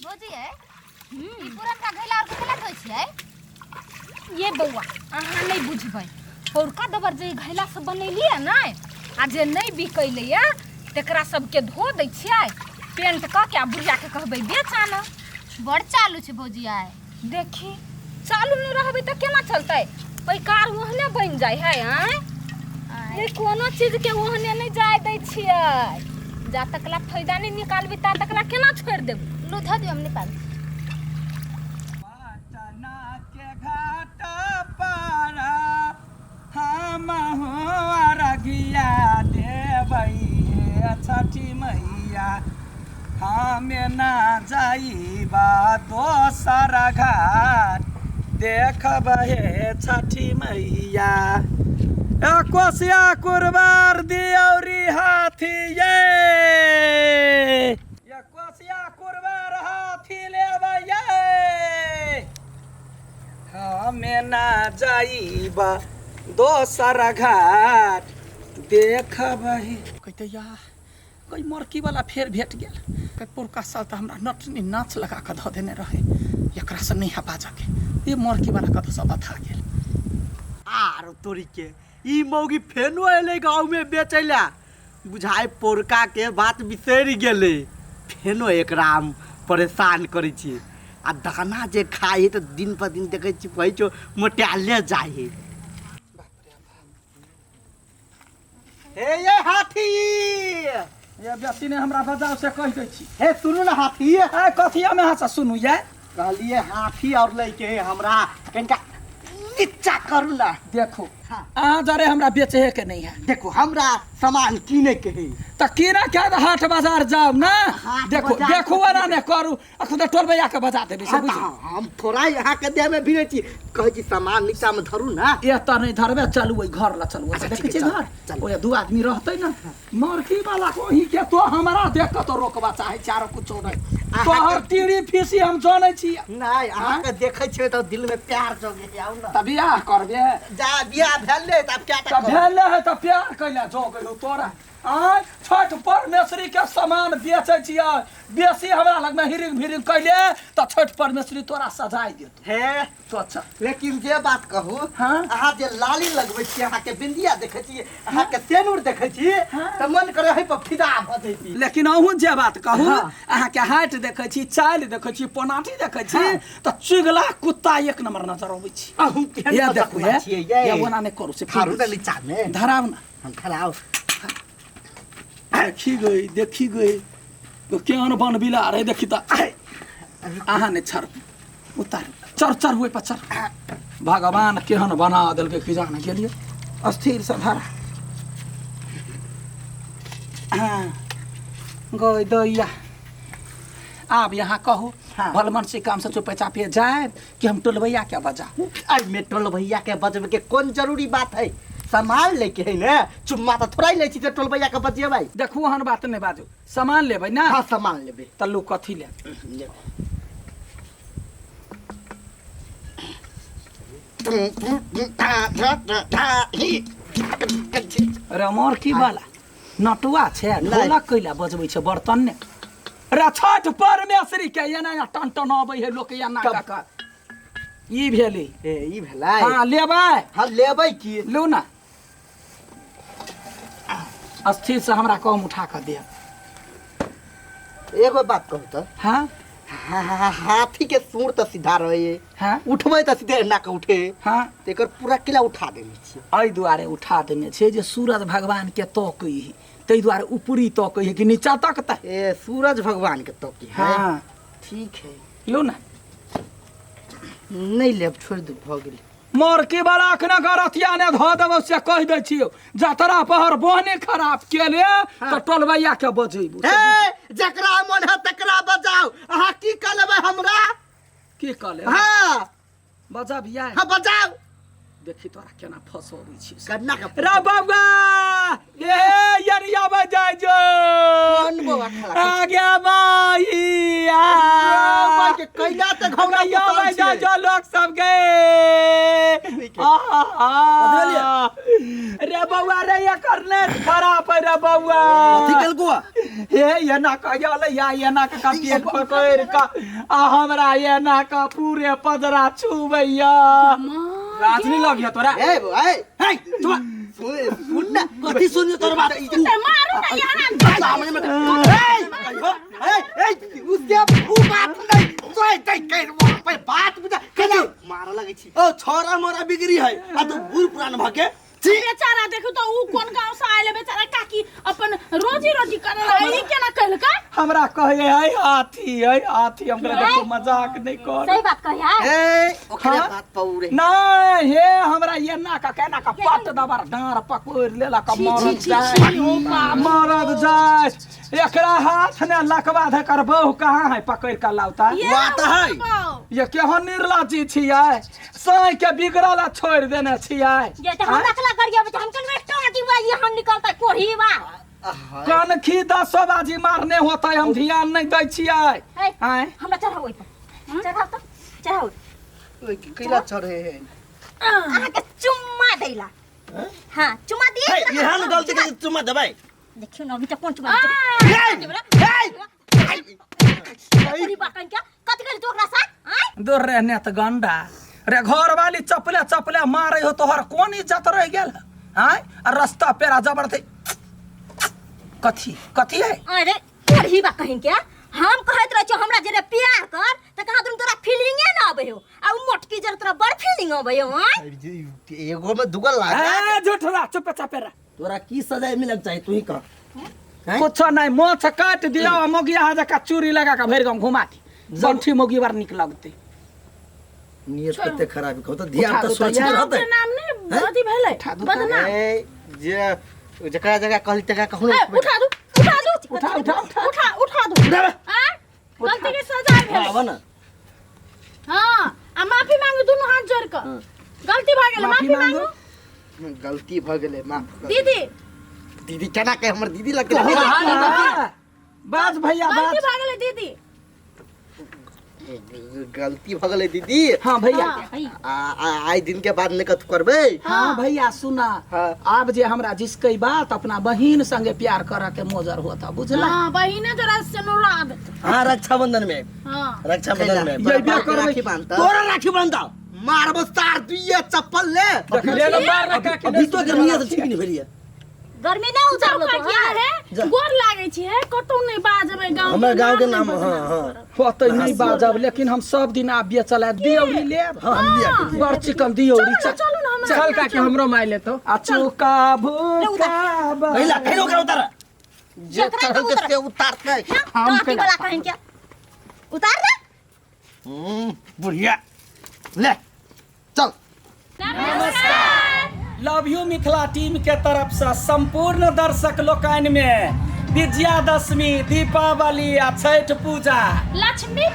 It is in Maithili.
भौजी है ई पुरनका घैला और केला धोइ छियै? ये बौआ, अहाँ नहि बुझबै। पौरका दबर जे घैला सब बनेलियै ने आ जे नहि बिकैलैया तेकरा सबके धो दै छियै, पेंट कऽ के आ बुढ़ियाके कहबै बेच आनऽ। बड़ चालू छै भौजी आइ। देखी, चालू नहि रहबै तऽ केना चलतै? पैकार ओहने बनि जाइ है। आँय, ये कोनो चीजके ओहने नहि जाय दै छियै। जा तक ला फायदा नहि निकालबै ता तक ला केना छोड़ि देबै? लू धऽ दियौ, हम निकाल। पटना के घाट पर हम अरघिया देबै हे छठी मैया, हमे ना जाइबा दोसर घाट देखब हे छठी मैया। ए कोसिया कुरबार दियौरी हाथी ये, ये कोसिया कुरबार हाथी लेबै ये, हमे ना जाइबा दोसर घाट देखब हे। कहते या कोई मरकी वाला फेर भेट गेल। कहे पुरका साल तऽ हमरा नटनी नाच लगा कऽ धऽ देने रहे, एकरासँ नहि है बाजऽ के, ये मरकी वाला कतऽ से बथा गेल। आर तोरी के ई मौगी फेनो एलै गाँव में बेचै ला, बुझाय पोरका के बात बिसरि गेलै। फेनो एकरा हम परेशान करै छी। आ दाना जे खाइ है तऽ दिन पर दिन देखै छी कहै छौ मोटायले जाइ है। हे ये हाथी, ये बेसी ने हमरा बजाओ से कहि दै छी। हे सुनू ना हाथी। ए कथी हम अहाँ से सुनू ये? कहलिए हाथी और लैके है हमरा, कनिका नीचा करू ना। देखो हाँ। अहाँ जरे हमरा बेचे के नहीं है। देखो हमरा सामान कीने के है। त कीना के हाट बाजार जाओ ना। हाट देखो बाजार देखो तऽ एना ने करू, अखन तऽ टोलबैया के बजा देबै से हाँ, बुझू। तऽ हम थोड़ा यहाँ के देह में भिड़े छी, कहै छी सामान नीचा में धरू ना। एतऽ नहि धरबै, चलू ओहि घर लए चलू। अच्छा, देखै ठीक है, छियै चल, घर? चल। ओहि दू आदमी रहतै ना। मरकी वाला को ओही के तो हमरा देख के तो रोकबा चाहे चारो कुछो नहीं। अहाँ तोहर टीड़ी फीसी हम जानै छी। नहीं, अहाँ के देखै छियै तऽ दिल में प्यार जगे, आउ ना। तऽ बियाह करबे? जा बियाह भेल ने तऽ आब क्या तऽ भेल है तऽ प्यार कैला जो गेलौ तोरा। आँय छठ परमेश्वरी के सामान बेचै छियै, बेसी हमरा लगमे हिरिंग भिरिंग कैले तऽ छठ परमेश्वरी तोरा सजाय देतौ। हे तो अच्छा। लेकिन जे बात कहू, हाँ? अहाँ जे लाली लगबै छी, अहाँ के बिंदिया देखै छी, अहाँ के सेनुर देखै छी, हाँ? तऽ मन करे है पर फिदा भऽ जैती। लेकिन अहूँ जे बात कहू, हाँ। अहाँ के हाइट देखै छी, चालि देखै छी, पोनाटी देखै छी, हाँ। तऽ चुगला कुत्ता एक नंबर नजर अबै छी। अहूँ केहन ये देखू बदमाश हे, छियै यै। ये ओना नहि करू से थारू ने नीचा मे। धराउ ना। हम धराउ। देखी गई, देखी गई तो केहन बन बिला रे, देखी तऽ अहाँ नहि छर उतार, चढ़ चढ़ ओहि पर चढ़। भगवान केहन बना देलकै कि जाने गेलियै। स्थिर से धरा। हाँ, गई दैया। आब यहाँ कहू, हाँ। भलमन से काम से चुपे चापे जाए कि हम टोलबैया के बजा? एहिमे टोलबैया के बजबे के कोन जरूरी बात है? सामान लेके है ने, चुम्मा तऽ थोड़ा ही लै छी जे टोलबैया के बजेबै। देखू ओहन बात नहि बाजू, सामान लेबै ना? हाँ सामान लेबै। तऽ लू कथी लेब? लेब। अरे अमर की वाला नटुआ छै, नहि। ढोलक कैला बजबै छै बर्तन ने? रे छठ परमेश्वरी के एना एना टन टन अबै है लोक एना तब- कऽ कऽ। ई भेलै। ए ई भेलै। हाँ लेबै। हाँ लेबै की? लू ना, स्थिर से हमरा कम उठा कऽ देब। एगो बात कहू तऽ? हाँ। हाथी के सूंड तऽ सीधा रहे, हाँ, उठबै तऽ सीधे एना कऽ उठे, हाँ, तऽ एकर पूरा किला उठा देने छियै। एहि दुआरे उठा देने छै जे सूरज भगवान के तकै है, ताहि दुआरे ऊपरी तकै है कि नीचा तकतै। ए सूरज भगवान के तकै है। हाँ। ठीक है। लू ना। नहि लेब, छोड़ि दू, भऽ गेलै। मरकी वाला अखने गरतिया ने धऽ देबौ से कहि दै छियौ। जतरा पहर बोहनी खराब केले तऽ टोलबैया के बजेबू। हे जकरा मन है तकरा बजाउ, अहाँ की कऽ लेबै हमरा? की कऽ लेबै? हाँ। बजबियै? हाँ बजाउ। देखी तोरा केना फसबै छी। कन्ना के रे बौआ, ए यरिया बजाय जो। कोन बौआ खेला? आगे माई आ। के कैला ते घौना गैया पोसल भाई जा छियै। जो लोग सब गए आहा रे बउआ रे एकर ने खराब है रे बउआ कथी केलको आ? हे एना कहिया या एना के का पेट पकड़ का आ हमरा एना का पूरे पदरा छुबैया राजनी लग तोरा ए ए हे तोरा सुन सुन ना कथी सुनियो तोर बात ते मारू ना यहाँ सामने में ए ए ए उसके उ बात नहीं सोए दे के पे बात बुझा केना मार लगै छी ओ छोरा मोरा बिगड़ी है आ तू बूढ़ पुरान भके छी बेचारा देखू तो ऊ कोन गांव से आयल है बेचारा काकी अपन रोजी रोटी करे ला ई केना कहलका हमरा कहे है हाथी है हाथी हमरा देखो मजाक नहीं कर सही बात कही है ए ओकरे हाँ? बात पौरे नहीं हे हमरा एना का केना का पट दबर डाँर पकड़ लेला का मरद जाय मरद जाय एकरा हाथ ने लकवा धकर बहु कहाँ है पकड़ के लाउता बात है ये केहन निर्लज्जी छियै साँइ के बिगड़ल आ छोड़ि देने छियै ये तो हमरा कला करिया बच्चा हम कन टोटी बा ये हम निकलता कोढ़ी बा कनखी दसो बाजी मारने होतै हम ध्यान नहीं दै छियै ए, आँय हमरा चढ़ाओ ओइ पर चढ़ाओ तो चढ़ाओ कैला चढ़े है अहाँ के चुम्मा दैला हां चुम्मा दिए हे एहन गलती के चुम्मा देबै देखियो न अभी तक कोन चुम्मा कोढ़ी बा कन क्या कथि कहली तू ओकरा साथ आँय दूर रहने तऽ गंडा रे घर वाली चपले चपले मारे हो तोहर कोन इज्जत रह गेल आँय आ रास्ता पेरा जबरदस्ती कथी कथी है अरे कोढ़ी बा कहीं क्या हम कहैत रहै छियौ हमरा जे प्यार कर तऽ कहाँ तुम तोरा फीलिंगे न अबै हो आ उ मोटकी जर तोरा बड़ फीलिंग अबै हो आँय एगो में दुगो लागा ए झूठरा चुप चापे रह तोरा की सजाय मिलक चाही तू ही कह हैं? कुछ नहीं मोछ काट दियो आ मोगिया जका चूड़ी लगा के भरि गाँव घुमा दी बंठी मोगी बार निक लगते नियत कते खराब है तो ध्यान उठा तो दो सोच के यार। गांव रहते के नाम ने अथी भेलै उठा दू तो। बदनाम ए जे जकरा जगह कहली तकरा कहू ए, उठा दू उठा दू उठा उठा उठा उठा उठा दू आँय गलती के सजा भेलै आवा ना हाँ आ माफी मांगू दुनू हाथ जोड़ के गलती भऽ गेलै माफी माफी मांगू। मांगू गलती भ गेलै माफ कर दीदी दीदी केना के हमर दीदी लग हाँ, बाज भैया गलती बाज भऽ गेलै दीदी गलती भ गेलै दीदी हाँ भैया आ आ- आइ दिन के बाद नहि कथु करबै हाँ भैया सुना हाँ। आब जे हमरा जिसके बात अपना बहिन संगे प्यार करे के मोजर होता बुझला हाँ बहिने तोरा से नुरा देतौ हाँ रक्षाबंधन में हाँ रक्षाबंधन में ये बे करबै। राखी बांधता तोरा राखी बांधता मारबो तार दुइया चप्पल ले ले लो मार रे काकी अभी तो गर्मी से ठीक नहीं भेलिए गर्मी नहीं उतारलो तो किया है गोर लागे छी है कतौ नहीं बाजबै गांव हमर गांव के नाम हाँ हाँ होते नहीं बाजब लेकिन हम सब दिन आब बेचल आयब दियौरी लेब हाँ हम लिया के बड़ चिकन दियौरी चलू ना, चलू ना हमरा चल काकी हमरो माय लेतो आ चुका भूका पहिला कहीं ओकरा उतार जे चढ़ल के से उतारतै हम वाला कहीं क्या उतार दे बुढ़िया ले चल लव you Mithila team के तरफ से संपूर्ण दर्शक लोकनि में विजयादशमी दीपावली आ छठ पूजा लक्ष्मी